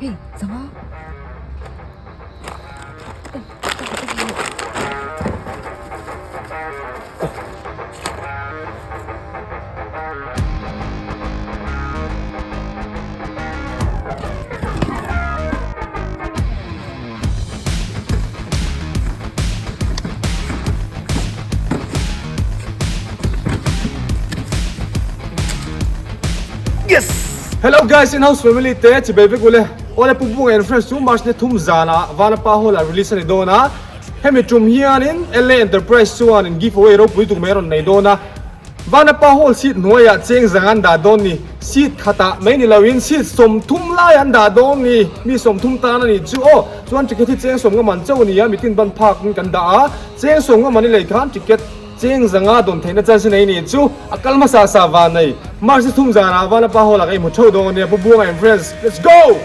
Hei, zanga. Yes! Hello guys, in-house family te chibai vek ule. Awle Pu Bunga and Friends chu March ni thum zanah Vanapa Hall ah release a ni dawn a. Hemi tum hianin LA Enterprise chuanin giveaway ropui tuk mai a rawn nei dawn a. Vanapa Hall seat hnuaiah cheng zang an dah dawn ni. Seat khatah mai ni loin seat 30 lai an dah dawn ni. Mi 30 tan a nih chu aw. Chuan ticket hi cheng 50 man chauh a ni a, mitin ban phakin kan dah a. Cheng 50 man i lei khan ticket cheng zanga dawn theihna chance nei ni chu a kal hmasa sa van nei. March ni thum zanah Vanapa Hall ah ka inhmu theuh dawn a nia. Pu Buanga and friends, let's go!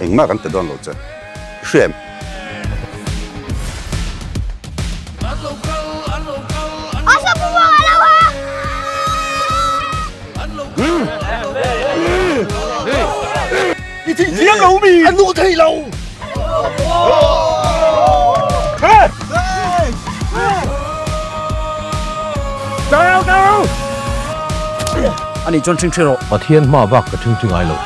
Engmah kan ti dawn lo che. I hria em? I thih chiang lo mi? A nu thei lo! Ani chuan ṭhingṭhi rawh. Pathian hma bak ka ṭhingṭhi ngai lo.